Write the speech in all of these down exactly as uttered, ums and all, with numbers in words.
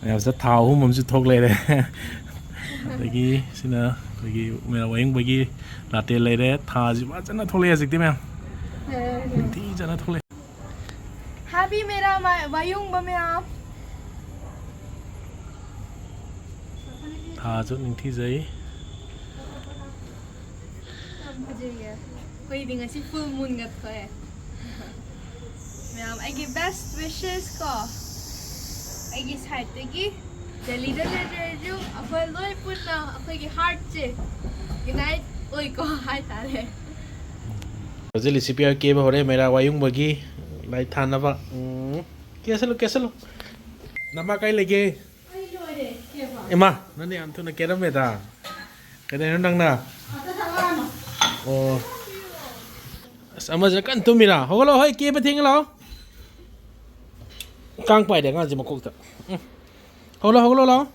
ꯃꯌꯥꯝꯁꯤꯗ ꯊꯥ ꯑꯍꯨꯝ ꯑꯃꯁꯨ ꯊꯣꯛ ꯂꯩꯔꯦ꯫ ꯑꯗꯒꯤ ꯁꯤꯅ ꯑꯩꯈꯣꯏꯒꯤ ꯃꯦꯔꯥ ꯋꯥꯌꯨꯡꯕꯒꯤ ꯂꯥꯇꯦ ꯂꯩꯔꯦ꯫ ꯊꯥꯁꯤ ꯐꯖꯅ ꯊꯣꯛꯂꯛꯑꯦ ꯍꯧꯖꯤꯛꯇꯤ ꯃꯌꯥꯝ꯫ ꯅꯤꯡꯊꯤꯖꯅ ꯊꯣꯛꯂꯛꯑꯦ꯫ Happy ꯃꯦꯔꯥ ꯃ-, ꯋꯥꯌꯨꯡꯕ ꯃꯌꯥꯝ꯫ ꯊꯥꯁꯨ ꯅꯤꯡꯊꯤꯖꯩ꯫ ꯌꯥꯝ ꯐꯖꯩꯌꯦ꯫ ꯑꯩꯈꯣꯏꯗꯤ ꯉꯁꯤ full moonꯒ ꯊꯣꯛꯑꯦ꯫ ꯃꯌꯥꯝ ꯑꯩꯒꯤ best wishes ꯀꯣ, ꯑꯩꯒꯤ sideꯇꯒꯤ꯫ ꯗꯦꯜꯂꯤꯗ ꯂꯩꯔꯁꯨ ꯑꯩꯈꯣꯏ ꯂꯣꯏ ꯄꯨꯟꯅ ꯑꯩꯈꯣꯏꯒꯤ heartꯁꯦ unite ꯑꯣꯏꯀꯣ ꯍꯥꯏꯇꯥꯔꯦ꯫ ꯍꯧꯖꯤꯛ ꯂꯤꯁꯤꯄꯤꯌꯥ ꯀꯦꯕ ꯍꯧꯔꯦ ꯃꯦꯔꯥ ꯋꯥꯌꯨꯡꯕꯒꯤ light ꯊꯥꯅꯕ꯫ ꯎꯝ, ꯀꯦꯁꯜꯂꯨ, ꯀꯦꯁꯜꯂꯨ꯫ ꯅꯃꯥ ꯀꯥꯏ ꯂꯩꯒꯦ? ꯑꯩ ꯂꯣꯏꯔꯦ ꯀꯦꯕ꯫ ꯏꯃꯥ, ꯅꯪꯗꯤ ꯌꯥꯝ ꯊꯨꯅ ꯀꯦꯔꯝꯃꯦꯗ꯫ ꯀꯩꯗꯧꯔꯤꯅꯣ ꯅꯪꯅ? ꯑꯝꯇ ꯊꯛꯂꯛꯑꯅꯨ꯫ ꯑꯣ꯫ ꯑꯁ, ꯑꯃꯁꯤꯅ ꯀꯟꯅ ꯇꯨꯝꯃꯤꯔꯥ? ꯍꯧꯒꯠꯂꯣ, ꯍꯣꯏ, ꯀꯦꯕ ꯊꯦꯡꯉꯦ, ꯂꯥꯛꯑꯣ꯫ ꯀꯥꯡ ꯄꯥꯏꯔꯦ ꯑꯉꯥꯡꯁꯦ ꯃꯀꯣꯛꯇ꯫ ꯎꯝ꯫ ꯍꯧꯒꯠꯂꯣ, ꯍꯧꯒꯠꯂꯣ, ꯂꯥꯛꯑꯣ꯫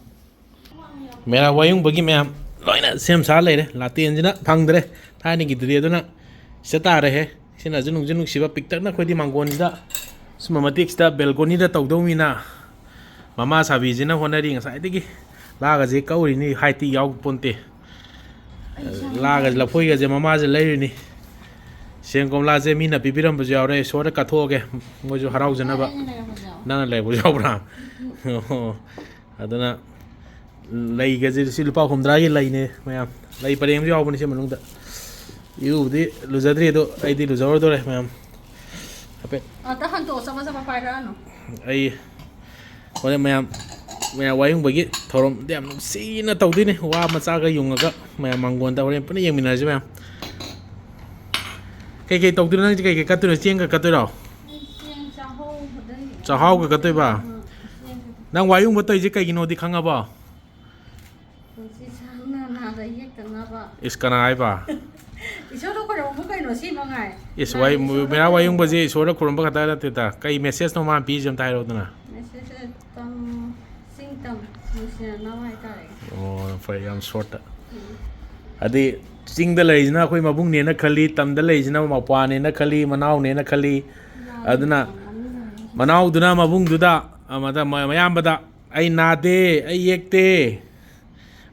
ꯃꯦꯔꯥ ꯋꯥꯌꯨꯡꯕꯒꯤ ꯃꯌꯥꯝ ꯂꯣꯏꯅ ꯁꯦꯝ ꯁꯥ ꯂꯩꯔꯦ꯫ ꯂꯥꯇꯦꯟꯁꯤꯅ ꯐꯪꯗ꯭ꯔꯦ ꯊꯥꯏꯅꯒꯤꯗꯨꯗꯤ, ꯑꯗꯨꯅ ꯁꯤꯗ ꯇꯥꯔꯦꯍꯦ꯫ ꯁꯤꯅꯁꯨ ꯅꯨꯡꯁꯨ ꯅꯨꯡꯁꯤꯕ, ꯄꯤꯛꯇꯛꯅ ꯑꯩꯈꯣꯏꯗꯤ ꯃꯥꯡꯒꯣꯟꯁꯤꯗ ꯁꯨꯝꯕ ꯃꯇꯦꯛꯁꯤꯗ balconyꯗ ꯇꯧꯗꯧꯅꯤꯅ ꯃꯃꯥ ꯁꯥꯕꯤꯁꯤꯅ ꯍꯣꯠꯅꯔꯤ ꯉꯁꯥꯏꯗꯒꯤ꯫ ꯂꯥꯒꯁꯦ ꯀꯧꯔꯤꯅꯤ, heightꯇꯤ ꯌꯥꯎ ꯄꯣꯟꯇꯦ꯫ ꯂꯥꯒꯁꯦ, ꯂꯐꯣꯏꯒꯁꯦ ꯃꯃꯥꯁꯦ ꯂꯩꯔꯤꯅꯤ꯫ ꯁꯦꯝ ꯀꯣꯝꯂꯥꯁꯦ ꯃꯤꯅ ꯄꯤꯕꯤꯔꯝꯕꯁꯨ ꯌꯥꯎꯔꯦ, ꯏꯁꯣꯔꯗ ꯀꯠꯊꯣꯛꯑꯒꯦ, ꯃꯣꯏꯁꯨ ꯍꯔꯥꯎꯖꯅꯕ꯫ ꯑꯩꯅ ꯂꯩꯔꯝꯕꯁꯨ ꯌꯥꯎꯔꯦ꯫ ꯅꯪꯅ ꯂꯩꯔꯛꯄꯁꯨ ꯌꯥꯎꯕ꯭ꯔꯥ? ꯑꯣ꯫ ꯑꯗꯨꯅ ꯂꯩꯒꯁꯦ ꯁꯤ ꯂꯨꯄꯥ ꯍꯨꯝꯗ꯭ꯔꯥꯒꯤ ꯂꯩꯅꯦ ꯃꯌꯥꯝ꯫ ꯂꯩ ꯄꯔꯦꯡ ꯑꯃꯁꯨ ꯌꯥꯎꯕꯅꯤ ꯁꯤ ꯃꯅꯨꯡꯗ꯫ ꯏꯔꯨꯕꯨꯗꯤ ꯂꯨꯖꯗ꯭ꯔꯤ, ꯑꯗꯣ ꯑꯩꯗꯤ ꯂꯨꯖꯔꯨꯗꯣꯔꯦ ꯃꯌꯥꯝ꯫ ꯍꯥꯏꯐꯦꯠ꯫ ꯑꯝꯇ ꯍꯟꯇꯣꯛꯑꯣ, ꯆꯃ ꯆꯃ ꯄꯥꯏꯔꯛꯑꯅꯨ꯫ ꯑꯩ ꯍꯣꯔꯦꯟ ꯃꯌꯥꯝ, ꯃꯌꯥꯝ ꯋꯥꯌꯨꯡꯕꯒꯤ ꯊꯧꯔꯝꯗꯤ ꯌꯥꯝ ꯅꯨꯡꯁꯤꯅ ꯇꯧꯗꯣꯏꯅꯤ꯫ ꯋꯥ ꯃꯆꯥꯒ ꯌꯨꯡꯉꯒ ꯃꯌꯥꯝ ꯃꯥꯡꯒꯣꯟꯗ ꯍꯣꯔꯦꯟ ꯄꯨꯟꯅ ꯌꯦꯡꯃꯤꯟꯅꯔꯁꯤ ꯃꯌꯥꯝ꯫ ꯀꯩꯀꯩ ꯇꯧꯗꯣꯏꯅꯣ? ꯅꯪꯁꯦ ꯀꯩꯀꯩ ꯀꯠꯇꯣꯏꯅꯣ? ꯆꯦꯡꯒ ꯀꯠꯇꯣꯏꯔꯣ? ꯑꯩ ꯆꯦꯡ ꯆꯥꯛꯍꯧꯕꯗꯩ꯫ ꯆꯥꯛꯍꯥꯎꯒ ꯀꯠꯇꯣꯏꯕ? ꯑꯥ, ꯆꯦꯡ ꯀꯠꯇꯣꯏ꯫ ꯅꯪ ꯋꯥꯌꯨꯡꯕ ꯇꯧꯔꯤꯁꯦ ꯀꯩꯒꯤꯅꯣꯗꯤ ꯈꯪꯉꯕꯣ? ꯄꯨꯟꯁꯤ ꯁꯥꯡꯅ ꯅꯥꯗ ꯌꯦꯛꯇꯅꯕ꯫ ꯏꯁ, ꯀꯅꯥ ꯍꯥꯏꯕ? ꯏꯁꯣꯔꯗ ꯈꯣꯏꯔꯝꯃꯨ ꯀꯩꯅꯣ, ꯁꯤ ꯃꯉꯥꯏ꯫ ꯏꯁ, ꯋꯥꯏ-, ꯏꯁꯣꯔꯗ ꯃꯦꯔꯥ ꯈꯣꯏꯔꯝꯃꯨ꯫ ꯋꯥꯌꯨꯡꯕꯁꯦ ꯏꯁꯣꯔꯗ ꯈꯨꯔꯨꯝꯕ ꯈꯛꯇ ꯅꯠꯇꯦꯗ꯫ ꯀꯩ messageꯅꯣ ꯃꯥꯅ ꯄꯤꯔꯤꯁꯦ ꯑꯝꯇ ꯍꯥꯏꯔꯛꯎꯗꯅ꯫ Message ꯇꯝ, ꯆꯤꯡ ꯇꯝ ꯅꯨꯡꯁꯤꯅꯅꯕ ꯍꯥꯏꯇꯥꯔꯦ꯫ ꯑꯣ, ꯐꯩ, ꯌꯥꯝ shortꯇ꯫ ꯎꯝ꯫ ꯍꯥꯏꯗꯤ, ꯆꯤꯡꯗ ꯂꯩꯔꯤꯁꯤꯅ ꯑꯩꯈꯣꯏ ꯃꯕꯨꯡꯅꯦꯅ ꯈꯜꯂꯤ, ꯇꯝꯗ ꯂꯩꯔꯤꯁꯤꯅ ꯃꯧꯄ꯭ꯋꯥꯅꯦꯅ ꯈꯜꯂꯤ, ꯃꯅꯥꯎꯅꯦꯅ ꯈꯜꯂꯤ꯫ ꯃꯥꯅꯦ, ꯑꯗꯨꯅ ꯃꯥꯅꯦ, ꯃꯥꯅꯦ꯫ ꯃꯅꯥꯎꯗꯨꯅ ꯃꯕꯨꯡꯗꯨꯗ, ꯑꯃꯗ, ꯃ-, ꯃꯌꯥꯝꯕꯗ "ꯑꯩ ꯅꯥꯗꯦ, ꯑꯩ ꯌꯦꯛꯇꯦ,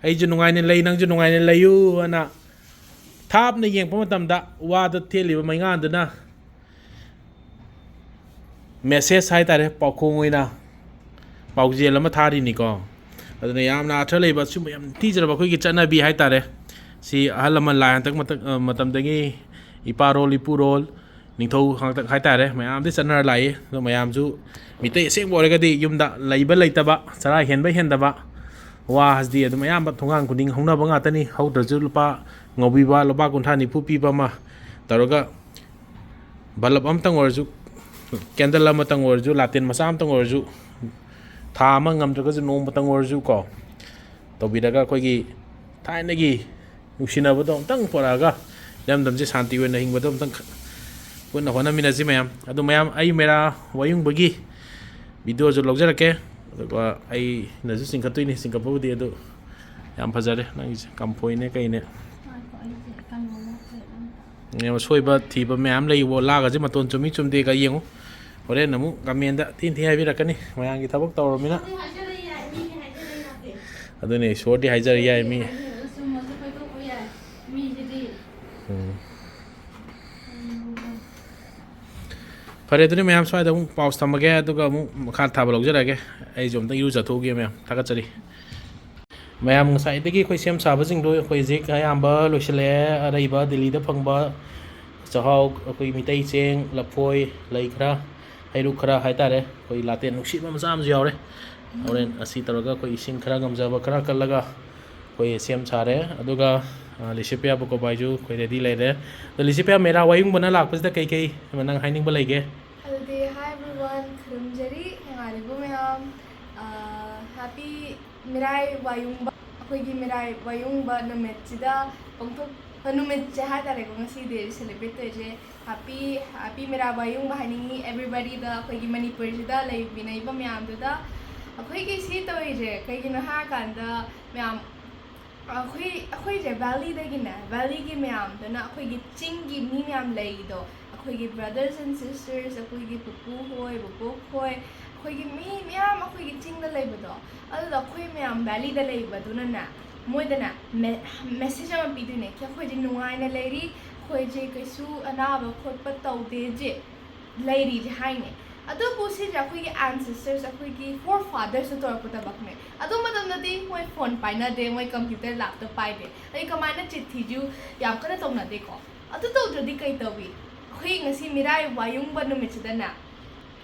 ꯑꯩꯁꯨ ꯅꯨꯡꯉꯥꯏꯅ ꯂꯩ, ꯅꯪꯁꯨ ꯅꯨꯡꯉꯥꯏꯅ ꯂꯩꯌꯨ" ꯑꯅ ꯊꯥꯞꯅ ꯌꯦꯡꯉꯛꯄ ꯃꯇꯝꯗ ꯋꯥꯗ ꯊꯦꯠꯂꯤꯕ ꯃꯩꯉꯥꯟꯗꯨꯅ message ꯍꯥꯏ ꯇꯥꯔꯦ, ꯄꯥꯎꯈꯣꯡ ꯑꯣꯏꯅ ꯄꯥꯎꯖꯦꯜ ꯑꯃ ꯊꯥꯔꯤꯅꯤꯀꯣ꯫ ꯑꯗꯨꯅ ꯌꯥꯝꯅ ꯑꯥꯔꯊ ꯂꯩꯕ, ꯁꯤꯒꯨꯝꯕ ꯌꯥꯝ ꯅꯤꯡꯊꯤꯖꯔꯕ ꯑꯩꯈꯣꯏꯒꯤ ꯆꯠꯅꯕꯤ ꯍꯥꯏ ꯇꯥꯔꯦ꯫ ꯁꯤ ꯑꯍꯜ ꯂꯃꯟ ꯂꯥꯏ ꯍꯥꯛꯇꯛ ꯃꯇꯝ, ꯑ, ꯃꯇꯝꯗꯒꯤ ꯏꯄꯥꯔꯣꯜ ꯏꯄꯨꯔꯣꯜ ꯅꯤꯡꯊꯧ ꯍꯥꯛꯇꯛ ꯍꯥꯏ ꯇꯥꯔꯦ, ꯃꯌꯥꯝꯗꯤ ꯆꯠꯅꯔ ꯂꯥꯛꯏ꯫ ꯑꯗꯣ ꯃꯌꯥꯝꯁꯨ ꯃꯤꯇꯩ ꯑꯁꯦꯡꯕ ꯑꯣꯏꯔꯒꯗꯤ ꯌꯨꯝꯗ ꯂꯩꯕ ꯂꯩꯇꯕ, ꯆꯔꯥ ꯍꯦꯟꯕ ꯍꯦꯟꯗꯕ, ꯋꯥ ꯍꯥꯏꯁꯤꯗꯤ ꯑꯗꯨꯝ ꯑꯌꯥꯝꯕ ꯊꯣꯡꯒꯥꯟ ꯈꯨꯗꯤꯡ ꯍꯧꯅꯕ ꯉꯥꯛꯇꯅꯤ꯫ ꯍꯧꯗ꯭ꯔꯁꯨ ꯂꯨꯄꯥ ꯉꯧꯕꯤꯕ, ꯂꯨꯄꯥ ꯀꯨꯟꯊ꯭ꯔꯥ ꯅꯤꯐꯨ ꯄꯤꯕ ꯑꯃ ꯇꯧꯔꯒ bulb ꯑꯃꯇꯪ ꯑꯣꯏꯔꯁꯨ, candle ꯑꯃꯇꯪ ꯑꯣꯏꯔꯁꯨ, ꯂꯥꯇꯦꯟ ꯃꯆꯥ ꯑꯃꯇꯪ ꯑꯣꯏꯔꯁꯨ, ꯊꯥ ꯑꯃ ꯉꯝꯗ꯭ꯔꯒꯁꯨ ꯅꯣꯡꯃꯇꯪ ꯑꯣꯏꯔꯁꯨ ꯀꯣ, ꯇꯧꯕꯤꯔꯒ ꯑꯩꯈꯣꯏꯒꯤ ꯊꯥꯏꯅꯒꯤ ꯅꯨꯡꯁꯤꯅꯕꯗꯣ ꯑꯃꯨꯛꯇꯪ ꯄꯣꯔꯛꯑꯒ ꯏꯔꯝꯗꯝꯁꯦ ꯁꯥꯟꯇꯤ ꯑꯣꯏꯅ ꯍꯤꯡꯕꯗꯣ ꯑꯃꯨꯛꯇꯪ ꯈ-, ꯄꯨꯟꯅ ꯍꯣꯠꯅꯃꯤꯟꯅꯁꯤ ꯃꯌꯥꯝ꯫ ꯑꯗꯨ ꯃꯌꯥꯝ, ꯑꯩ ꯃꯦꯔꯥ ꯋꯥꯌꯨꯡꯕꯒꯤ videoꯁꯨ ꯂꯧꯖꯔꯛꯀꯦ, ꯑꯗꯨꯒ ꯑꯩꯅꯁꯨ ꯆꯤꯡꯈꯠꯇꯣꯏꯅꯤ꯫ ꯆꯤꯡꯈꯠꯄꯕꯨꯗꯤ ꯑꯗꯨ ꯌꯥꯝ ꯐꯖꯔꯦ ꯅꯪꯒꯤꯁꯦ, ꯀꯝꯐꯣꯏꯅꯦ ꯀꯩꯅꯦ꯫ ꯉꯥꯏꯈꯣ, ꯑꯩꯁꯦ ꯀꯩꯅꯣꯝꯃ ꯐꯨꯔꯤꯠ ꯑꯝꯇ ꯌꯥꯝ ꯑꯁꯣꯏꯕ ꯊꯤꯕ ꯃꯌꯥꯝ ꯂꯩ꯫ ꯂꯥꯒꯁꯦ ꯃꯇꯣꯟ ꯆꯨꯝꯃꯤ ꯆꯨꯝꯗꯦꯒ ꯌꯦꯡꯉꯨ꯫ ꯍꯣꯔꯦꯟ ꯑꯃꯨꯛ commentꯗ ꯊꯤꯅ ꯊꯤ ꯍꯥꯏꯕꯤꯔꯛꯀꯅꯤ ꯃꯌꯥꯝꯒꯤ ꯊꯕꯛ ꯇꯧꯔꯃꯤꯅ꯫ ꯑꯗꯨꯅꯦ, ꯏꯁꯣꯔꯗꯤ ꯍꯥꯏꯖꯔ ꯌꯥꯏ ꯃꯤ꯫ ꯎꯝ꯫ ꯐꯔꯦ, ꯑꯗꯨꯗꯤ ꯃꯌꯥꯝ ꯁ꯭ꯋꯥꯏꯗ ꯑꯃꯨꯛ pause ꯊꯝꯃꯒꯦ, ꯑꯗꯨꯒ ꯑꯃꯨꯛ ꯃꯈꯥ ꯊꯥꯕ ꯂꯧꯖꯔꯛꯑꯒꯦ꯫ ꯑꯩꯁꯨ ꯑꯝꯇ ꯏꯔꯨꯖꯊꯣꯛꯎꯒꯦ ꯃꯌꯥꯝ꯫ ꯊꯥꯒꯠꯆꯔꯤ꯫ ꯃꯌꯥꯝ, ꯉꯁꯥꯏꯗꯒꯤ ꯑꯩꯈꯣꯏ ꯁꯦꯝ ꯁꯥꯕꯁꯤꯡꯗꯣ ꯑꯩꯈꯣꯏ ꯍꯧꯖꯤꯛ ꯑꯌꯥꯝꯕ ꯂꯣꯏꯁꯤꯜꯂꯛꯑꯦ꯫ ꯑꯔꯩꯕ ꯗꯤꯜꯂꯤꯗ ꯐꯪꯕ ꯆꯥꯛꯍꯥꯎ, ꯑꯩꯈꯣꯏ ꯃꯤꯇꯩ ꯆꯦꯡ, ꯂꯐꯣꯏ, ꯂꯩ ꯈꯔ, ꯍꯩꯔꯨꯛ ꯈꯔ ꯍꯥꯏꯇꯥꯔꯦ, ꯑꯩꯈꯣꯏ ꯂꯥꯇꯦꯟ ꯅꯨꯡꯁꯤꯕ ꯃꯆꯥ ꯑꯃꯁꯨ ꯌꯥꯎꯔꯦ꯫ ꯍꯣꯔꯦꯟ ꯑꯁꯤ ꯇꯧꯔꯒ ꯑꯩꯈꯣꯏ ꯏꯁꯤꯡ ꯈꯔ ꯉꯝꯖꯕ ꯈꯔ ꯀꯠꯂꯒ ꯑꯩꯈꯣꯏ ꯁꯦꯝ ꯁꯥꯔꯦ꯫ ꯑꯗꯨꯒ, ꯑ, ꯂꯤꯁꯤꯄ꯭ꯔꯤꯌꯥ ꯕꯀꯣꯕꯥꯏꯁꯨ ꯑꯩꯈꯣꯏ ready ꯂꯩꯔꯦ꯫ ꯑꯗꯣ ꯂꯤꯁꯤꯄ꯭ꯔꯤꯌꯥ, ꯃꯦꯔꯥ ꯋꯥꯌꯨꯡꯕꯅ ꯂꯥꯛꯄꯁꯤꯗ ꯀꯩꯀꯩ ꯅꯪ ꯍꯥꯏꯅꯤꯡꯕ ꯂꯩꯒꯦ? ꯑꯗꯨꯗꯤ, hi everyone, ꯈꯨꯔꯨꯝꯖꯔꯤ ꯏꯃꯥꯟꯅꯕ ꯃꯌꯥꯝ꯫ ꯑ, happy ꯃꯤꯔꯥꯏ ꯋꯥꯌꯨꯡꯕ, ꯑꯩꯈꯣꯏꯒꯤ ꯃꯤꯔꯥꯏ ꯋꯥꯌꯨꯡꯕ ꯅꯨꯃꯤꯠꯁꯤꯗ ꯄꯥꯡꯊꯣꯛꯄ ꯅꯨꯃꯤꯠꯁꯦ ꯍꯥꯏꯇꯥꯔꯦꯀꯣ, ꯉꯁꯤꯗꯤ celebrate ꯇꯧꯔꯤꯁꯦ꯫ Happy, happy ꯃꯤꯔꯥ ꯋꯥꯌꯨꯡꯕ ꯍꯥꯏꯅꯤꯡꯉꯤ everybodyꯗ, ꯑꯩꯈꯣꯏꯒꯤ ꯃꯅꯤꯄꯨꯔꯁꯤꯗ ꯂꯩꯃꯤꯟꯅꯔꯤꯕ ꯃꯌꯥꯝꯗꯨꯗ꯫ ꯑꯩꯈꯣꯏꯒꯤ ꯁꯤ ꯇꯧꯔꯤꯁꯦ ꯀꯩꯒꯤꯅꯣ ꯍꯥꯏꯔꯀꯥꯟꯗ, ꯃꯌꯥꯝ, ꯑꯩꯈꯣꯏ, ꯑꯩꯈꯣꯏꯁꯦ valleyꯗꯒꯤꯅꯦ, valleyꯒꯤ ꯃꯌꯥꯝꯗꯨꯅ, ꯑꯩꯈꯣꯏꯒꯤ ꯆꯤꯡꯒꯤ ꯃꯤ ꯃꯌꯥꯝ ꯂꯩꯔꯤꯗꯣ, ꯑꯩꯈꯣꯏꯒꯤ brothers and sisters, ꯑꯩꯈꯣꯏꯒꯤ ꯄꯨꯄꯨ ꯍꯣꯏ, ꯕꯣꯕꯣꯛ ꯍꯣꯏ, ꯑꯩꯈꯣꯏꯒꯤ ꯃꯤ ꯃꯌꯥꯝ ꯑꯩꯈꯣꯏꯒꯤ ꯆꯤꯡꯗ ꯂꯩꯕꯗꯣ, ꯑꯗꯨꯗ ꯑꯩꯈꯣꯏ ꯃꯌꯥꯝ valleyꯗ ꯂꯩꯕꯗꯨꯅꯅꯦ, ꯃꯣꯏꯗꯅꯦ message ꯑꯃ ꯄꯤꯗꯣꯏꯅꯦ ꯀꯤ ꯑꯩꯈꯣꯏꯁꯦ ꯅꯨꯡꯉꯥꯏꯅ ꯂꯩꯔꯤ, ꯑꯩꯈꯣꯏꯁꯦ ꯀꯩꯁꯨ ꯑꯅꯥꯕ ꯈꯣꯠꯄ ꯇꯧꯗꯦ, ꯖꯦ ꯂꯩꯔꯤꯁꯦ ꯍꯥꯏꯅꯦ꯫ ꯑꯗꯨꯕꯨ ꯁꯤꯁꯦ ꯑꯩꯈꯣꯏꯒꯤ ancestors, ꯑꯩꯈꯣꯏꯒꯤ forefathersꯅ ꯇꯧꯔꯛꯄ ꯊꯕꯛꯅꯦ꯫ ꯑꯗꯨ ꯃꯇꯝꯗꯗꯤ ꯃꯣꯏ phone ꯄꯥꯏꯅꯗꯦ, ꯃꯣꯏ computer laptop ꯄꯥꯏꯗꯦ, ꯑꯩ ꯀꯃꯥꯏꯅ ꯆꯤꯊꯤꯁꯨ ꯌꯥꯝ ꯀꯟꯅ ꯇꯧꯅꯗꯦꯀꯣ꯫ ꯑꯗꯨ ꯇꯧꯗ꯭ꯔꯗꯤ ꯀꯩ ꯇꯧꯏ? ꯑꯩꯈꯣꯏ ꯉꯁꯤ ꯃꯤꯔꯥꯏ ꯋꯥꯌꯨꯡꯕ ꯅꯨꯃꯤꯠꯁꯤꯗꯅꯦ,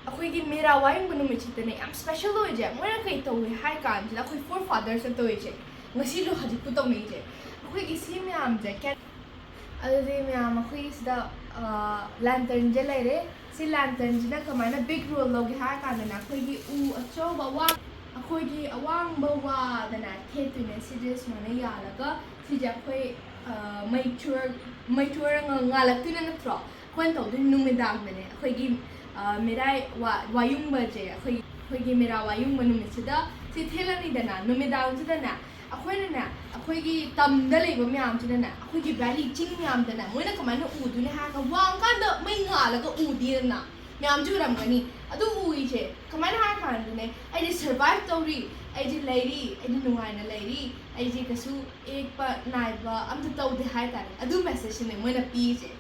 ꯑꯩꯈꯣꯏꯒꯤ ꯃꯤꯔꯥ ꯋꯥꯌꯨꯡꯕ ꯅꯨꯃꯤꯠꯁꯤꯗꯅꯦ ꯌꯥꯝ special ꯑꯣꯏꯁꯦ꯫ ꯃꯣꯏꯅ ꯀꯩ ꯇꯧꯏ ꯍꯥꯏ ꯀꯥꯟꯁꯤꯗ, ꯑꯩꯈꯣꯏ forefathersꯅ ꯇꯧꯔꯤꯁꯦ ꯉꯁꯤꯁꯨ ꯍꯧꯖꯤꯛꯄꯨ ꯇꯧꯅꯩꯁꯦ꯫ ꯑꯩꯈꯣꯏꯒꯤ ꯁꯤ ꯃꯌꯥꯝꯁꯦ ꯀꯦ-, ꯑꯗꯨꯗꯤ ꯃꯌꯥꯝ ꯑꯩꯈꯣꯏꯒꯤ ꯁꯤꯗ lanternꯁꯦ ꯂꯩꯔꯦ꯫ ꯁꯤ lanternꯁꯤꯅ ꯀꯃꯥꯏꯅ big role ꯂꯧꯒꯦ ꯍꯥꯏꯔ ꯀꯥꯟꯗꯅꯦ, ꯑꯩꯈꯣꯏꯒꯤ ꯎ ꯑꯆꯧꯕ ꯋꯥ, ꯑꯩꯈꯣꯏꯒꯤ ꯑꯋꯥꯡꯕ ꯋꯥꯗꯅꯦ ꯊꯦꯠꯇꯣꯏꯅꯦ꯫ ꯁꯤꯁꯦ ꯁꯨꯃꯥꯏꯅ ꯌꯥꯜꯂꯒ ꯁꯤꯁꯦ ꯑꯩꯈꯣꯏ ꯃꯩ ꯆꯨꯔ, ꯃꯩ ꯆꯨꯔ ꯉꯥꯜꯂꯛꯇꯣꯏꯅꯦ ꯅꯠꯇ꯭ꯔꯣ? ꯑꯩꯈꯣꯏꯅ ꯇꯧꯗꯣꯏ ꯅꯨꯃꯤꯗꯥꯡꯗꯅꯦ꯫ ꯑꯩꯈꯣꯏꯒꯤ ꯃꯤꯔꯥꯏ ꯋꯥ-, ꯋꯥꯌꯨꯡꯕꯁꯦ, ꯑꯩꯈꯣꯏ, ꯑꯩꯈꯣꯏꯒꯤ ꯃꯤꯔꯥ ꯋꯥꯌꯨꯡꯕ ꯅꯨꯃꯤꯠꯁꯤꯗ ꯁꯤ ꯊꯦꯠꯂꯅꯤꯗꯅ, ꯅꯨꯃꯤꯗꯥꯡꯁꯤꯗꯅꯦ ꯑꯩꯈꯣꯏꯅꯅꯦ, ꯑꯩꯈꯣꯏꯒꯤ ꯇꯝꯗ ꯂꯩꯕ ꯃꯌꯥꯝꯁꯤꯅꯅꯦ, ꯑꯩꯈꯣꯏꯒꯤ valley ꯆꯤꯡ ꯃꯌꯥꯝꯗꯅꯦ ꯃꯣꯏꯅ ꯀꯃꯥꯏꯅ ꯎꯗꯣꯏꯅꯦ ꯍꯥꯏꯔꯒ, ꯋꯥꯡꯀꯥꯟꯗ ꯃꯩ ꯉꯥꯜꯂꯒ ꯎꯗꯦꯗꯅ, ꯃꯌꯥꯝꯁꯨ ꯎꯔꯝꯒꯅꯤ꯫ ꯑꯗꯨ ꯎꯔꯤꯁꯦ ꯀꯃꯥꯏꯅ ꯍꯥꯏꯔ ꯀꯥꯟꯗꯅꯦ, ꯑꯩꯗꯤ survive ꯇꯧꯔꯤ, ꯑꯩꯗꯤ ꯂꯩꯔꯤ, ꯑꯩꯗꯤ ꯅꯨꯡꯉꯥꯏꯅ ꯂꯩꯔꯤ, ꯑꯩꯁꯦ ꯀꯩꯁꯨ ꯌꯦꯛꯄ ꯅꯥꯏꯕ ꯑꯝꯇ ꯇꯧꯗꯦ ꯍꯥꯏꯇꯥꯔꯦ꯫ ꯑꯗꯨ messageꯁꯤꯅꯦ ꯃꯣꯏꯅ ꯄꯤꯔꯤꯁꯦ꯫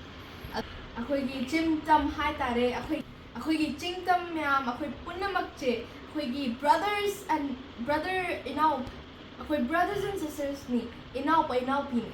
ꯑꯩꯈꯣꯏꯒꯤ ꯆꯤꯡ ꯇꯝ ꯍꯥꯏꯇꯥꯔꯦ, ꯑꯩꯈꯣꯏ, ꯑꯩꯈꯣꯏꯒꯤ ꯆꯤꯡ ꯇꯝ ꯃꯌꯥꯝ, ꯑꯩꯈꯣꯏ ꯄꯨꯝꯅꯃꯛꯁꯦ ꯑꯩꯈꯣꯏꯒꯤ brothers and brother, ꯏꯅꯥꯎ, ꯑꯩꯈꯣꯏ brothers and sistersꯅꯤ, ꯏꯅꯥꯎꯄꯥ ꯏꯅꯥꯎꯄꯤꯅꯤ,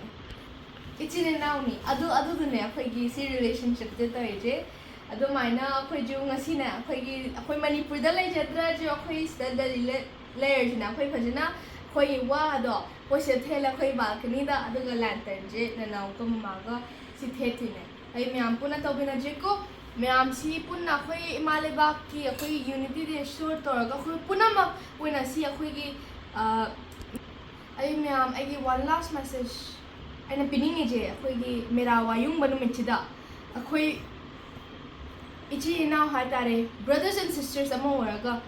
ꯏꯆꯤꯟ ꯏꯅꯥꯎꯅꯤ꯫ ꯑꯗꯨ, ꯑꯗꯨꯗꯨꯅꯦ ꯑꯩꯈꯣꯏꯒꯤ ꯁꯤ relationshipꯁꯦ ꯇꯧꯔꯤꯁꯦ꯫ ꯑꯗꯨꯃꯥꯏꯅ ꯑꯩꯈꯣꯏꯁꯨ ꯉꯁꯤꯅꯦ, ꯑꯩꯈꯣꯏꯒꯤ, ꯑꯩꯈꯣꯏ ꯃꯅꯤꯄꯨꯔꯗ ꯂꯩꯖꯗ꯭ꯔꯁꯨ, ꯑꯩꯈꯣꯏ ꯁꯤꯗ ꯗꯦꯜꯂꯤꯗ ꯂꯩꯔꯁꯨꯅꯦ, ꯑꯩꯈꯣꯏ ꯐꯖꯅ ꯑꯩꯈꯣꯏꯒꯤ ꯋꯥꯗꯣ ꯑꯩꯈꯣꯏ ꯁꯤꯗ ꯊꯦꯠꯂꯦ, ꯑꯩꯈꯣꯏ balconyꯗ, ꯑꯗꯨꯒ lanternꯁꯦ ꯅꯅꯥꯎꯒ ꯃꯃꯥꯒ ꯁꯤ ꯊꯦꯠꯇꯣꯏꯅꯦ꯫ ꯑꯩ ꯃꯌꯥꯝ ꯄꯨꯟꯅ ꯇꯧꯃꯤꯟꯅꯁꯤꯀꯣ꯫ ꯃꯌꯥꯝꯁꯤ ꯄꯨꯟꯅ ꯑꯩꯈꯣꯏ ꯏꯃꯥ ꯂꯩꯕꯥꯛꯀꯤ ꯑꯩꯈꯣꯏ unityꯗ show ꯇꯧꯔꯒ ꯑꯩꯈꯣꯏ ꯄꯨꯝꯅꯃꯛ ꯑꯣꯏꯅ ꯁꯤ ꯑꯩꯈꯣꯏꯒꯤ, ꯑ, ꯑꯩ ꯃꯌꯥꯝ, ꯑꯩꯒꯤ one last message ꯑꯩꯅ ꯄꯤꯅꯤꯡꯉꯤꯁꯦ, ꯑꯩꯈꯣꯏꯒꯤ ꯃꯤꯔꯥ ꯋꯥꯌꯨꯡꯕ ꯅꯨꯃꯤꯠꯁꯤꯗ ꯑꯩꯈꯣꯏ ꯏꯆꯤꯜ ꯏꯅꯥꯎ ꯍꯥꯏꯇꯥꯔꯦ, brothers and sisters ꯑꯃ ꯑꯣꯏꯔꯒ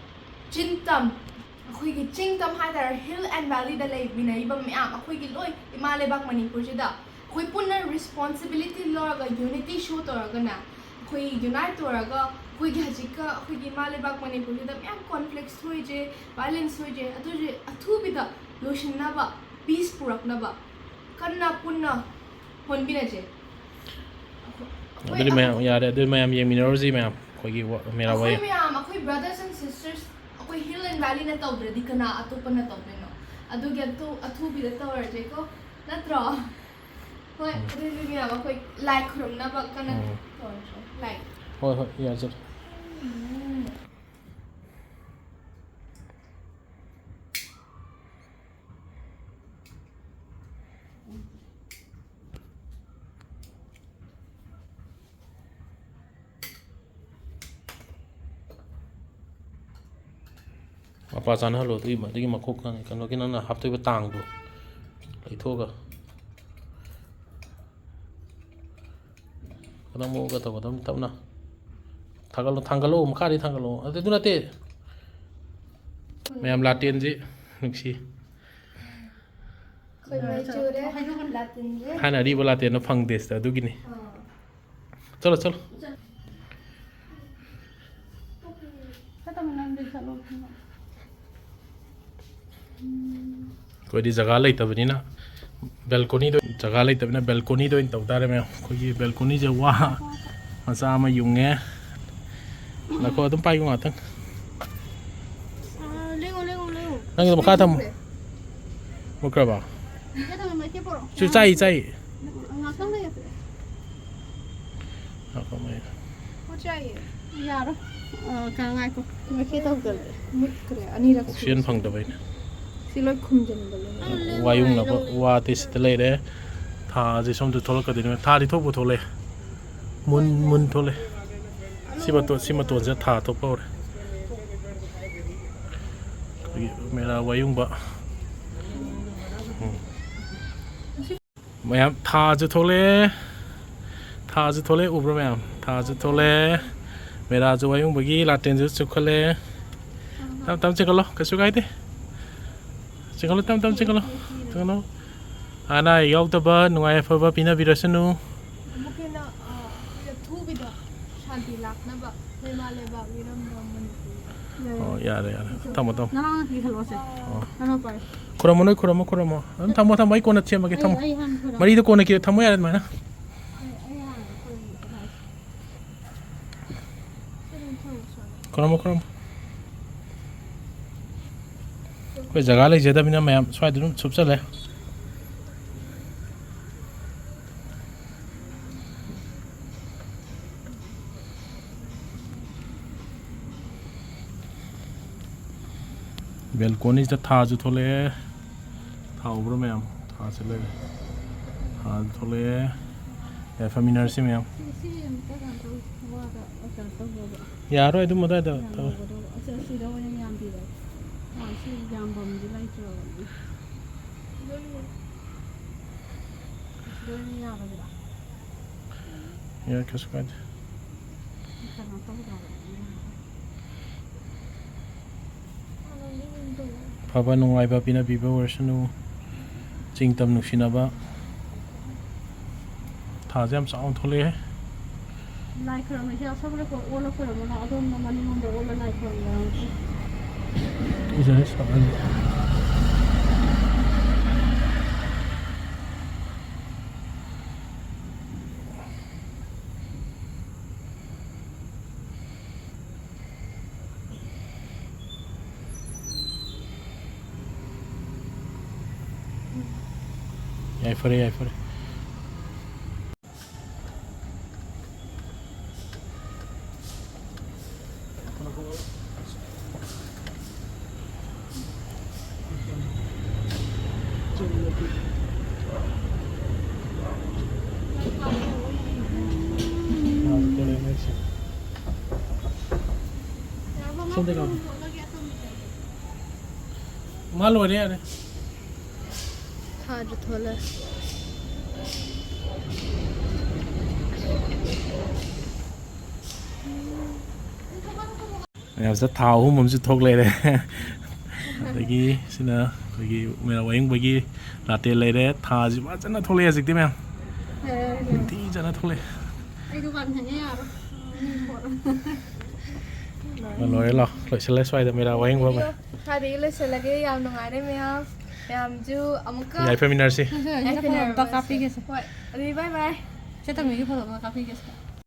ꯆꯤꯡ ꯇꯝ, ꯑꯩꯈꯣꯏꯒꯤ ꯆꯤꯡ ꯇꯝ ꯍꯥꯏꯇꯥꯔꯦ, hill and valleyꯗ ꯂꯩꯃꯤꯟꯅꯔꯤꯕ ꯃꯌꯥꯝ, ꯑꯩꯈꯣꯏꯒꯤ ꯂꯣꯏ ꯏꯃꯥ ꯂꯩꯕꯥꯛ ꯃꯅꯤꯄꯨꯔꯁꯤꯗ ꯑꯩꯈꯣꯏ ꯄꯨꯟꯅ responsibility ꯂꯧꯔꯒ, unity show ꯇꯧꯔꯒꯅꯦ, ꯑꯩꯈꯣꯏ unite ꯇꯧꯔꯒ ꯑꯩꯈꯣꯏꯒꯤ ꯍꯧꯖꯤꯛꯀ ꯑꯩꯈꯣꯏꯒꯤ ꯏꯃꯥ ꯂꯩꯕꯥꯛ ꯃꯅꯤꯄꯨꯔꯁꯤꯗ ꯃꯌꯥꯝ ꯀꯣꯟꯐ꯭ꯂꯤꯛꯁ ꯊꯣꯛꯏꯁꯦ, ꯚꯥꯏꯂꯦꯟꯁ ꯊꯣꯛꯏꯁꯦ, ꯑꯗꯨꯁꯦ ꯑꯊꯨꯕꯤꯗ ꯂꯣꯏꯁꯤꯟꯅꯕ, ꯄꯤꯁ ꯄꯨꯔꯛꯅꯕ ꯀꯟꯅ ꯄꯨꯟꯅ ꯍꯣꯟꯕꯤꯔꯁꯦ꯫ ꯑꯩꯈꯣꯏ ꯑꯗꯨꯗꯤ ꯃꯌꯥꯝ ꯑꯩꯈꯣꯏ ꯌꯥꯔꯦ, ꯑꯗꯨꯗꯤ ꯃꯌꯥꯝ ꯌꯦꯡꯃꯤꯟꯅꯔꯨꯔꯁꯤ ꯃꯌꯥꯝ꯫ ꯑꯩꯈꯣꯏꯒꯤ ꯋꯥ-, ꯃꯦꯔꯥ ꯑꯩꯈꯣꯏ ꯋꯥꯌꯦꯜ꯫ ꯃꯌꯥꯝ, ꯑꯩꯈꯣꯏ brothers and sisters, ꯑꯩꯈꯣꯏ Hill and Valleyꯅ ꯇꯧꯗ꯭ꯔꯗꯤ ꯀꯅꯥ ꯑꯇꯣꯞꯄꯅ ꯇꯧꯗꯣꯏꯅꯣ? ꯑꯗꯨꯒꯤ ꯑꯊꯨ-, ꯑꯊꯨꯕꯤꯗ ꯇꯧꯔꯁꯦꯀꯣ, ꯅꯠꯇ꯭ꯔꯣ? ꯍꯣꯏ, ꯎꯝ꯫ ꯑꯗꯨꯗꯤ ꯃꯌꯥꯝ ꯑꯩꯈꯣꯏ ꯂꯥꯏ ꯈꯨꯔꯨꯝꯅꯕ ꯀꯟꯅ ꯎꯝ꯫ ꯇꯧꯔꯁꯦ꯫ ꯂꯥꯏ꯫ ꯍꯣꯏ, ꯍꯣꯏ, ꯌꯥꯖꯔꯦ꯫ ꯎꯝ꯫ ꯃꯄꯥ ꯆꯥꯅꯍꯜꯂꯣ, ꯑꯗꯨꯒꯤ, ꯑꯗꯨꯒꯤ ꯃꯈꯣꯛ, ꯀꯩꯅꯣꯒꯤ ꯅꯪꯅ ꯍꯥꯞꯇꯣꯏꯕ ꯇꯥꯡꯗꯣ ꯂꯩꯊꯣꯛꯑꯒ꯫ ꯈꯤꯇꯪ ꯃꯑꯣꯡꯒ ꯇꯧꯒꯗꯕꯅꯤ, ꯇꯞꯅ꯫ ꯊꯥꯡꯒꯠꯂꯣ, ꯊꯥꯡꯒꯠꯂꯣ, ꯃꯈꯥꯗꯤ ꯊꯥꯡꯒꯠꯂꯣ꯫ ꯑꯗꯨ, ꯑꯗꯨ ꯅꯠꯇꯦ꯫ ꯃꯌꯥꯝ ꯂꯥꯇꯦꯟꯁꯤ ꯅꯨꯡꯁꯤ꯫ ꯑꯩꯈꯣꯏ ꯃꯩ ꯆꯨꯔꯦ꯫ ꯂꯥꯇꯦꯟꯁꯦ꯫ ꯊꯥꯏꯅ ꯑꯔꯤꯕ ꯂꯥꯇꯦꯟꯗꯣ ꯐꯪꯗꯦ ꯁꯤꯗ, ꯑꯗꯨꯒꯤꯅꯤ꯫ ꯑꯥ꯫ ꯆꯠꯂꯣ, ꯆꯠꯂꯣ꯫ ꯆꯠꯂꯣ꯫ ꯈꯛꯇꯪ ꯅꯪꯗꯤ ꯆꯠꯂꯣ꯫ ꯑꯩꯈꯣꯏꯗꯤ ꯖꯒꯥ ꯂꯩꯇꯕꯅꯤꯅ ꯕꯦꯜꯀꯣꯅꯤꯗ, ꯖꯒꯥ ꯂꯩꯇꯕꯅꯤꯅ ꯕꯦꯜꯀꯣꯅꯤꯗ ꯑꯣꯏꯅ ꯇꯧ ꯇꯥꯔꯦ ꯃꯌꯥꯝ꯫ ꯑꯩꯈꯣꯏꯒꯤ ꯕꯦꯜꯀꯣꯅꯤꯁꯦ ꯋꯥ ꯃꯆꯥ ꯑꯃ ꯌꯨꯡꯉꯦ꯫ ꯉꯥꯏꯈꯣ, ꯑꯗꯨꯝ ꯄꯥꯏꯌꯨ ꯉꯥꯛꯇꯪ꯫ ꯑꯥ, ꯂꯦꯡꯉꯣ, ꯂꯦꯡꯉꯣ, ꯂꯦꯡꯉꯣ꯫ ꯅꯪꯒꯤꯗꯣ ꯃꯈꯥ ꯊꯝꯃꯨ꯫ ꯃꯨꯠꯈ꯭ꯔꯦ꯫ ꯃꯨꯠꯈ꯭ꯔꯕ? ꯃꯈꯥ ꯊꯝꯃꯣ, ꯃꯩꯈꯦꯠ ꯄꯣꯔꯛꯑꯣ꯫ ꯁꯤ ꯆꯥꯏ, ꯆꯥꯏ꯫ ꯉꯥꯛꯇꯪ ꯂꯩꯌꯣ꯫ ꯉꯥꯏꯈꯣ, ꯃꯩ꯫ ꯄꯣꯠ ꯆꯥꯏꯌꯦ꯫ ꯌꯥꯔꯣꯏ꯫ ꯑ, ꯀ-, ꯉꯥꯏꯈꯣ꯫ ꯃꯩꯈꯦꯠ ꯇꯧꯗꯕꯅꯦ꯫ ꯃꯨꯠꯈ꯭ꯔꯦ, ꯑꯅꯤꯔꯛ ꯑꯣꯛꯁꯤꯖꯟ ꯁꯨꯔꯦ꯫ ꯐꯪꯗꯕꯩꯅꯦ꯫ ꯁꯤ ꯂꯣꯏ ꯈꯨꯝꯖꯤꯟꯕ ꯂꯣꯏ꯫ ꯋꯥꯌꯨꯡꯅꯕ ꯋꯥꯗꯤ ꯁꯤꯗ ꯂꯩꯔꯦ꯫ ꯊꯥꯁꯦ ꯁꯣꯝꯗ ꯊꯣꯛꯂꯛꯀꯗꯣꯏꯅꯦ꯫ ꯊꯥꯗꯤ ꯊꯣꯛꯄꯨ ꯊꯣꯛꯂꯛꯑꯦ꯫ ꯃꯨꯟ, ꯃꯨꯟ ꯊꯣꯛꯂꯛꯑꯦ꯫ ꯁꯤ ꯃꯇꯣꯟ, ꯁꯤ ꯃꯇꯣꯟꯁꯤꯗ ꯊꯥ ꯊꯣꯛꯄ ꯍꯧꯔꯦ꯫ ꯑꯩꯈꯣꯏꯒꯤ ꯃꯦꯔꯥ ꯋꯥꯌꯨꯡꯕ꯫ ꯎꯝ꯫ ꯃꯌꯥꯝ ꯊꯥꯁꯨ ꯊꯣꯛꯂꯛꯑꯦ꯫ ꯊꯥꯁꯨ ꯊꯣꯛꯂꯛꯑꯦ, ꯎꯕ꯭ꯔꯥ ꯃꯌꯥꯝ? ꯊꯥꯁꯨ ꯊꯣꯛꯂꯛꯑꯦ꯫ ꯃꯦꯔꯥꯁꯨ ꯋꯥꯌꯨꯡꯕꯒꯤ ꯂꯥꯇꯦꯟꯁꯨ ꯆꯨꯞꯈꯠꯂꯦ꯫ ꯇꯞ ꯇꯞ ꯆꯤꯡꯈꯠꯂꯣ, ꯀꯩꯁꯨ ꯀꯥꯏꯗꯦ꯫ ꯆꯤꯡꯈꯠꯂꯣ, ꯇꯞ ꯇꯞ ꯆꯤꯡꯈꯠꯂꯣ꯫ ꯆꯤꯡꯈꯠꯂꯣ꯫ ꯑꯅꯥ ꯑꯌꯦꯛ ꯌꯥꯎꯗꯕ, ꯅꯨꯡꯉꯥꯏ ꯑꯐꯕ ꯄꯤꯅꯕꯤꯔꯁꯅꯨ꯫ ꯑꯃꯨꯛ ꯍꯦꯟꯅ, ꯑ, ꯑꯩꯈꯣꯏ ꯑꯊꯨꯕꯤꯗ ꯁꯥꯟꯇꯤ ꯂꯥꯛꯅꯕ ꯏꯃꯥ ꯂꯩꯕꯥꯛ ꯏꯔꯝꯗꯝ ꯃꯅꯤꯄꯨꯔ꯫ ꯑꯣ, ꯌꯥꯔꯦ, ꯌꯥꯔꯦ꯫ ꯊꯝꯃꯣ, ꯊꯝꯃꯣ꯫ ꯅꯅꯥꯎꯅ ꯀꯤꯈꯠꯂꯣꯁꯦ꯫ ꯑꯣ꯫ ꯅꯅꯥꯎ ꯄꯥꯏ꯫ ꯈꯨꯔꯝꯃꯣ, ꯅꯣꯏ ꯈꯨꯔꯝꯃꯣ, ꯈꯨꯔꯝꯃꯣ꯫ ꯑꯗꯨꯝ ꯊꯝꯃꯣ, ꯊꯝꯃꯣ꯫ ꯑꯩ ꯀꯣꯟꯅ ꯁꯦꯝꯃꯒꯦ꯫ ꯑꯩ, ꯊꯝꯃꯣ꯫ ꯑꯩ ꯍꯥꯟꯅ ꯈꯨꯔꯝ-, ꯃꯔꯤꯗꯣ ꯀꯣꯟꯅ ꯀꯤꯔꯣ꯫ ꯊꯝꯃꯣ, ꯌꯥꯔꯦ ꯑꯗꯨꯃꯥꯏꯅ꯫ ꯑꯩ, ꯑꯩ ꯍꯥꯟꯅ ꯈꯨꯔꯝꯒꯦ꯫ ꯈꯨꯔꯝꯃꯣ, ꯈꯨꯔꯝꯃꯣ꯫ ꯑꯩꯈꯣꯏ ꯖꯒꯥ ꯂꯩꯖꯗꯕꯅꯤꯅ ꯃꯌꯥꯝ ꯁ꯭ꯋꯥꯏꯗ ꯑꯗꯨꯝ ꯁꯨꯞꯆꯜꯂꯦ꯫ ꯕꯦꯜꯀꯣꯅꯤꯁꯤꯗ ꯊꯥꯁꯨ ꯊꯣꯛꯂꯛꯑꯦ꯫ ꯊꯥ ꯎꯕ꯭ꯔꯥ ꯃꯌꯥꯝ? ꯊꯥꯁꯦ ꯂꯩꯔꯦ꯫ ꯊꯥꯁꯨ ꯊꯣꯛꯂꯛꯑꯦ꯫ ꯌꯥꯏꯐꯃꯤꯟꯅꯔꯁꯤ ꯃꯌꯥꯝ꯫ ꯁꯤ, ꯁꯤ ꯑꯝꯇ ꯀꯩꯅꯣ ꯇꯧ-, ꯋꯥꯗ ꯀꯩꯅꯣ ꯇꯧꯒꯦꯕ꯫ ꯌꯥꯔꯣꯏ ꯑꯗꯨꯝ ꯑꯗꯥꯏꯗ ꯌꯥꯝ ꯇꯧ꯫ ꯂꯧꯒꯗꯧꯕ꯫ ꯑꯁ, ꯑꯁꯤꯗ ꯑꯣꯏꯅ ꯌꯥꯝꯕꯤꯔꯒꯦ꯫ ꯑꯥ, ꯁꯤ ꯌꯥꯝꯕꯝꯗꯤ ꯂꯩꯇ꯭ꯔꯕꯅꯤ꯫ ꯑꯁꯤꯗ ꯑꯣꯏꯅ ꯌꯥꯔꯒꯦꯔꯥ? ꯌꯥꯏ, ꯀꯩꯁꯨ ꯀꯥꯏꯗꯦ꯫ ꯀꯩꯅꯣ ꯇꯧꯗ꯭ꯔꯕꯅꯤ꯫ ꯐꯕ ꯅꯨꯡꯉꯥꯏꯕ ꯄꯤꯅꯕꯤꯕ ꯑꯣꯏꯔꯁꯅꯨ꯫ ꯆꯤꯡ ꯇꯝ ꯅꯨꯡꯁꯤꯅꯕ꯫ ꯊꯥꯁꯦ ꯌꯥꯝ ꯆꯥꯎꯅ ꯊꯣꯛꯂꯛꯑꯦ꯫ ꯂꯥꯏ ꯈꯣꯏꯔꯝꯃꯤꯁꯦ ꯑꯁꯣꯝꯗ ꯀꯣ-, ꯑꯣꯜꯂ ꯈꯣꯏꯔꯝꯃꯣ, ꯑꯗꯣꯝꯗ ꯃꯅꯤꯡꯂꯣꯝꯗ ꯑꯣꯜꯂ ꯂꯥꯏ ꯈꯣꯏꯔꯝꯃꯣ꯫ ꯏꯁꯥꯁꯦ ꯁꯥꯒꯠꯂꯦ꯫ ꯌꯥꯏꯐꯔꯦ, ꯌꯥꯏꯐꯔꯦ꯫ ꯁꯣꯝꯗ ꯂꯥꯎ꯫ ꯃꯥ ꯂꯣꯏꯔꯦ, ꯌꯥꯔꯦ꯫ ꯊꯥꯁꯨ ꯊꯣꯛꯂꯛꯑꯦ꯫ ꯃꯌꯥꯝꯁꯤꯗ ꯊꯥ ꯑꯍꯨꯝ ꯑꯃꯁꯨ ꯊꯣꯛ ꯂꯩꯔꯦ꯫ ꯑꯗꯒꯤ ꯁꯤꯅ ꯑꯩꯈꯣꯏꯒꯤ ꯃꯦꯔꯥ ꯋꯥꯌꯦꯡꯕꯒꯤ ꯂꯥꯇꯦꯟ ꯂꯩꯔꯦ꯫ ꯊꯥꯁꯤ ꯐꯖꯅ ꯊꯣꯛꯂꯛꯑꯦ ꯍꯧꯖꯤꯛꯇꯤ ꯃꯌꯥꯝ꯫ ꯌꯥꯔꯦ, ꯌꯥꯔꯦ, ꯌꯥꯔꯦ꯫ ꯅꯤꯡꯊꯤꯖꯅ ꯊꯣꯛꯂꯛꯑꯦ꯫ ꯑꯩ ꯗꯨꯀꯥꯟ ꯍꯥꯡꯉꯦ, ꯌꯥꯔꯣꯏ꯫ ꯂꯣꯏꯔꯦ, ꯂꯥꯛꯑꯣ, ꯂꯣꯏꯁꯤꯜꯂꯦ ꯁ꯭ꯋꯥꯏꯗ ꯃꯦꯔꯥ ꯋꯥꯍꯦꯡꯕꯝ꯫ ꯁ꯭ꯋꯥꯏꯗꯒꯤ ꯂꯣꯏꯁꯤꯜꯂꯒꯦ꯫ ꯌꯥꯝ ꯅꯨꯡꯉꯥꯏꯔꯦ ꯃꯌꯥꯝ꯫ ꯃꯌꯥꯝꯁꯨ ꯑꯃꯨꯛꯀ ꯌꯥꯏꯐꯃꯤꯟꯅꯔꯁꯤ꯫ ꯌꯥꯏꯐꯃꯤꯟꯅꯔꯁꯤ꯫ ꯀꯥꯞꯄꯤꯒꯦꯁꯦ꯫ ꯍꯣꯏ, ꯑꯗꯨꯗꯤ ꯕꯥꯏ ꯕꯥꯏ꯫ ꯆꯦ ꯇꯝꯕꯤꯒꯤ ꯐꯣꯇꯣ ꯑꯃ ꯀꯥꯞꯄꯤꯒꯦꯁꯦ꯫